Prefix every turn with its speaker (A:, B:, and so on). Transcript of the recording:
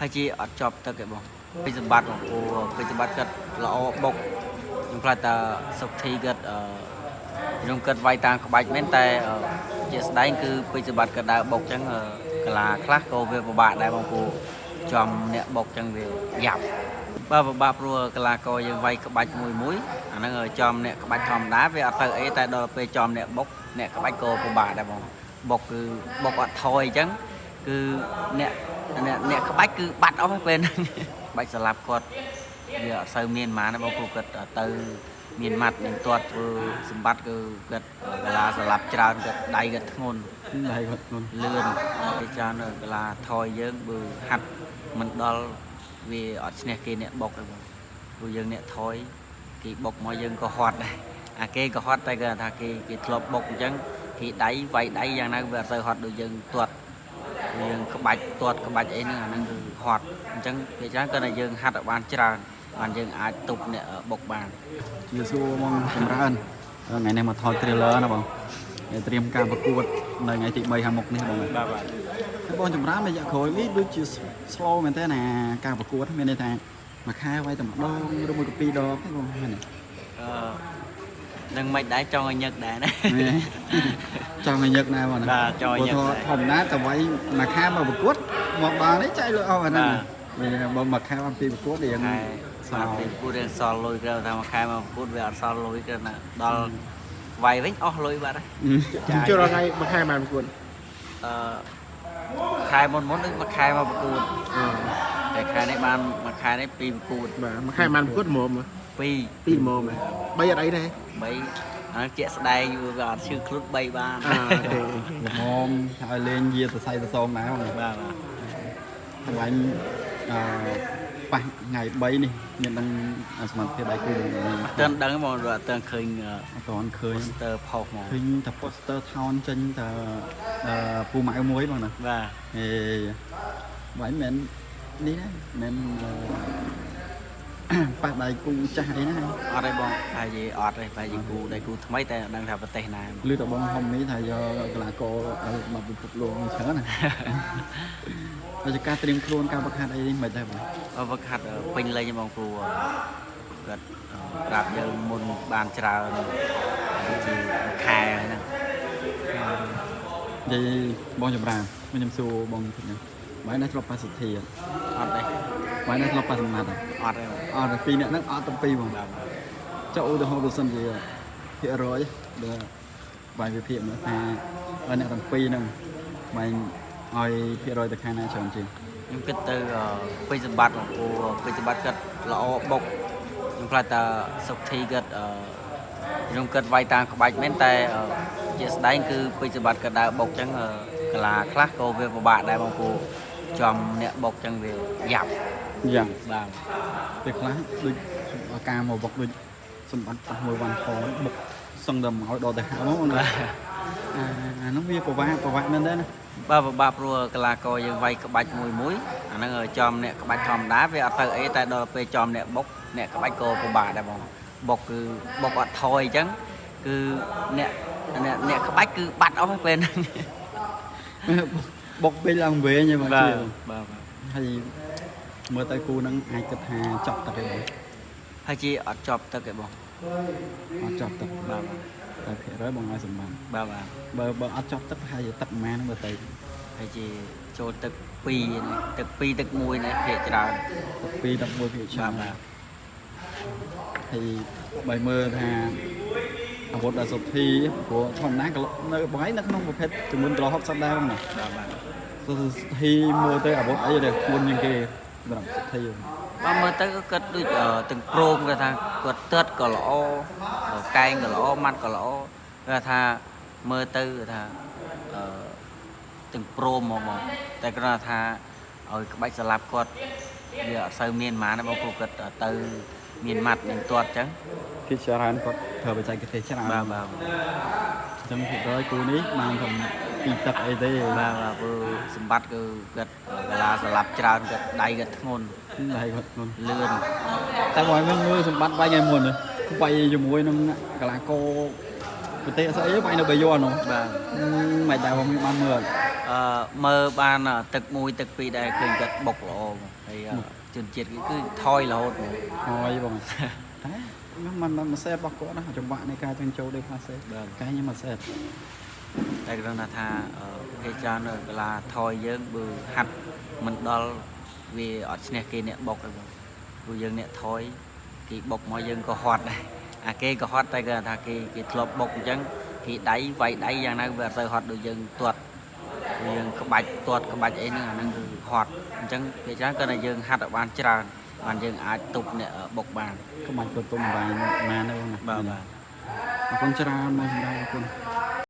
A: ហើយជាអត់ជាប់ទឹកទេបងពេជ្រសម្បត្តិបងពូពេជ្រសម្បត្តិគាត់ល្អបុកខ្ញុំខ្លាចតាសុកធីគាត់ខ្ញុំគាត់វាយតាមក្បាច់មែនតែជាស្ដែងគឺពេជ្រសម្បត្តិគាត់ដើរបុកចឹងកាឡាខ្លះក៏វាពិបាកដែរបងពូចំអ្នកបុកចឹងវាយ៉ាប់បាទពិបាកព្រោះកីឡាករយើងវាយក្បាច់មួយមួយអាហ្នឹងចំអ្នកក្បាច់ធម្មតាវាអត់ទៅអីតែដល់ពេលចំអ្នកបុកអ្នកក្បាច់ក៏ពិបាកដែរបងបុកគឺបុកអត់ថយអញ្ចឹងគឺអ្នកអ្នកក្បាច់គឺបាត់អស់ហើយពេលហ្នឹងបាច់ស្លាប់គាត់វាអត់សូវមានប៉ុន្មានទេបងព្រោះគាត់ទៅមានម៉ាត់មានទាត់ធ្វើសម្បត្តិគឺគាត់កាឡាស្លាប់ច្រើនគាត់ដៃគាត់ធ្ងន់
B: ដៃគាត់ធ្ងន់
A: លឿនគេច្រើននៅកាឡាថយយើងបើហាត់មិនដល់វាអត់ឈ្នះគេអ្នកបុកទេបងព្រោះយើងអ្នកថយគេបុកមកយើងក៏ហត់ដែរអាគេក៏ហត់តែគាត់ថាគេគេធ្លាប់បុកអញ្ចឹងគេដៃវាយដៃយ៉ាងណាវាអត់សូវហត់ដូចយើងទាត់យើងក្បាច់ទាត់ក្បាច់អីហ្នឹងអាហ្នឹងគឺហត់អញ្ចឹងគេច្រើនគាត់ថាយើងហាត់ឲ្យបានច្រើនបានយើងអាចទប់អ្នកបុកបាន
B: ជាសួរបងចម្រើនថ្ងៃនេះមកថត trailer ណាបងត្រៀមការប្រកួតនៅថ្ងៃទី3ខាងមុខនេះបង
A: បាទបាទ
B: ហើយបងចម្រើនរយៈក្រោយនេះដូចជា slow មែនតើណាការប្រកួតមានន័យថាមួយខែវាយតែម្ដងឬមួយក៏ពីរដងទេបងមែនទេ
A: អឺនឹងមិនដែរចង់ឲ្យញឹកដែរណា
B: ចង់ឲ្យញឹកណាបងណា
A: បាទចង់ឲ្យញឹក
B: ព្រោះ
A: ដែរ
B: ធម្មតាតែវាយមួយខែមកប្រកួតមកដល់នេះចៃលុយអស់អាហ្នឹងមានបើមួយខែបានពីរប្រកួតរៀង
A: ខែ
B: សល់
A: បាទពេលគូរៀងសល់លុយក្រៅថាមួយខែមកគូវាអត់សល់លុយក្រៅណាដល់វាយវិញអស់លុយបាត់ហើយ
C: ខ្ញុំចូលដល់ថ្ងៃមួយខែបានប្រកួត
A: អឺខែមុនមុនដូចមួយខែមកប្រកួតតែខែនេះបានមួយខែនេះពីរប្រកួត
C: បាទមួយខែបានប្រកួតហ្មង
A: ពីរ
C: ពីរហ្មងបីអត់អីដែរ
A: បីអាហ្នឹងជាក់ស្ដែងវាអត់ឈឺខ្លួនបីបាន
C: អើទេ
B: ល្មមឲ្យលេងយាសរសៃសរសងដែរបង
A: បាទបាទ
B: ថ្លៃអឺប៉ះថ្ងៃ3នេះមានដឹងសមត្ថភាពដៃគូបង
A: អត់ទាន់ដឹងហ្មងអត់ទាន់ឃើញ
B: អត់ទាន់ឃើញ
A: poster ផុសហ្មង
B: ឃើញតែ poster town ចេញតែអឺពូម៉ៅមួយបងណា
A: បាទ
B: ហេបាញ់មិននេះណាមិនប៉ះដៃគូចាស់អីណា
A: អត់ទេបងប្រហែលជាអត់ទេប្រហែលជាគូដៃគូថ្មីតែអត់ដឹងថាប្រទេសណា
B: ឮតែបងហុំនេះថាយកកីឡាករមកពិភពលោកច្រើនណាហើយការត្រៀមខ្លួនការវឹកហាត់អីនេះមិនដែរបង
A: អវឹកហាត់ពេញលេញហ្មងគ្រូគាត់ប្រាប់យើងមុនបានច្រើនជាខែហើយហ្នឹង
B: និយាយបងចម្រើនខ្ញុំសួរបងតិចណាបាយណាធ្លាប់ប៉ះសុធា
A: អត់ទេ
B: បាយណាធ្លាប់ប៉ះសំណាត់
A: អត់ទេបង
B: អត់ពីរអ្នកហ្នឹងអត់ទាំងពីរបង
A: បាទ
B: ចុះឧទាហរណ៍បើសិនជាភាគរយបើបាយវិភាគមើលថាបើអ្នកទាំងពីរហ្នឹងបាយឲ្យភាគរយទៅខាងណាច្រើនជាង
A: ខ្ញុំគិតទៅពេជ្រសម្បត្តិបងគ្រូពេជ្រសម្បត្តិគាត់ល្អបុកខ្ញុំខ្លាចតាសុកធីគាត់ខ្ញុំគាត់វាយតាមក្បាច់មែនតែជាស្ដែងគឺពេជ្រសម្បត្តិគាត់ដើរបុកចឹងកាឡាខ្លះក៏វាពិបាកដែរបងគ្រូចំអ្នកបុកចឹងវាយ៉ាប់
B: យ៉ាង
A: បាទ
B: ពេលខ្លះដូចការមកវឹកដូចសម្បត្តិប៉ះមួយវ៉ាន់ថងបុកសឹងតែមកឲ្យដល់ទៅហៅមកណាអាហ្នឹងវាពិបាកពិបាកមែនទេណា
A: បាទពិបាកព្រោះកីឡាករយើងវាយក្បាច់មួយមួយអាហ្នឹងចំអ្នកក្បាច់ធម្មតាវាអត់ទៅអីតែដល់ពេលចំអ្នកបុកអ្នកក្បាច់ក៏ពិបាកដែរបងបុកគឺបុកអត់ថយអញ្ចឹងគឺអ្នកអ្នកក្បាច់គឺបាត់អស់ហើយពេលហ្នឹង
B: បុកពេលឡើងវែងហ្នឹងបងជា
A: បាទ
B: ហើយមើលទៅគូហ្នឹងអាចគិតថាចប់ទឹកឯង
A: ហើយជាអត់ជាប់ទឹកទេបង
B: អត់ចប់ទឹក
A: បាទ
B: តែភាគរយបងឲ្យសម្បត្តិ
A: បាទបាទ
B: បើអត់ចប់ទឹកប្រហែលជាទឹកប្រហែលហ្នឹងមើលទៅ
A: ហើយជាចូលទឹក2នេះទឹក2ទឹក1នេះភាកច្រើន
B: ទឹក2ទឹក1ភាគច្រើន
A: បាទបាទ
B: ហើយបើមើលថាអាវុធដល់សុធីព្រោះធម្មតាក៏នៅបងឯងនៅក្នុងប្រភេទចំនួនគីឡូ60ដែរបងណា
A: បាទបាទ
B: សុធីមើលទៅអាវុធអីដែលធ្ងន់ជាងគេសម្រាប់សុធី
A: បាទមើលទៅក៏គាត់ដូចទាំងព្រមគាត់ថាគាត់ទាត់ក៏ល្អកែងក៏ល្អម៉ាត់ក៏ល្អគាត់ថាមើលទៅគាត់ថាអឺទាំងព្រមហ្មងបងតែគ្រាន់តែថាឲ្យក្បាច់ស្លាប់គាត់វាអត់សូវមានប៉ុន្មានទេបងព្រោះគាត់ទៅមានម៉ាត់មានទាត់អញ្ចឹង
B: គេច្រើនគាត់ធ្វើបច្ចេកទេសច្រើន
A: បាទបាទ
B: អញ្ចឹងភាគរយគូនេះបានតែពីទឹកអីទេ
A: បាទបាទព្រោះសម្បត្តិគឺគាត់កាឡាស្លាប់ច្រើនគាត់ដៃគាត់ធ្ងន់
B: ដៃគាត់ធ្ងន់
A: លឿន
B: តែបងឯងមើលសម្បត្តិវាយថ្ងៃមុនវាយជាមួយនឹងកីឡាករប្រទេសស្អីវាយនៅបាយ័ននោះ
A: បាទ
B: មិនដែរបងមានបានមើល
A: អ មើលបានទឹកមួយទឹកពីរដែរឃើញគាត់បុកល្អបងហើយជនជាតិគេគឺថយរហូតបង
B: ហើយបងតែខ្ញុំមិនមិនសេបរបស់គាត់ណាចង្វាក់នៃការចិញ្ចូល déplacé
A: បាទ
B: កែខ្ញុំមិនសេប
A: តែគ្រាន់តែថាគេច្រើននៅកីឡាថយយើងបើហាត់មិនដល់វាអត់ឈ្នះគេអ្នកបុកទេបងព្រោះយើងអ្នកថយគេបុកមកយើងក៏ហត់ដែរអាគេក៏ហត់តែគាត់ថាគេធ្លាប់បុកអញ្ចឹងគេដៃវាយដៃយ៉ាងណាវាអត់សូវហត់ដូចយើងទាត់ព្រោះយើងក្បាច់ទាត់ក្បាច់អីហ្នឹងអាហ្នឹងគឺហត់អញ្ចឹងគេច្រើនគាត់ថាយើងហាត់ឲ្យបានច្រើនបានយើងអាចទប់អ្នកបុកបាន
B: ក្បាច់គាត់ទុំបាយម៉ានទេបងណា
A: បាទបាទ
B: អរគុណច្រើនមកសម្រាប់អរគុណ។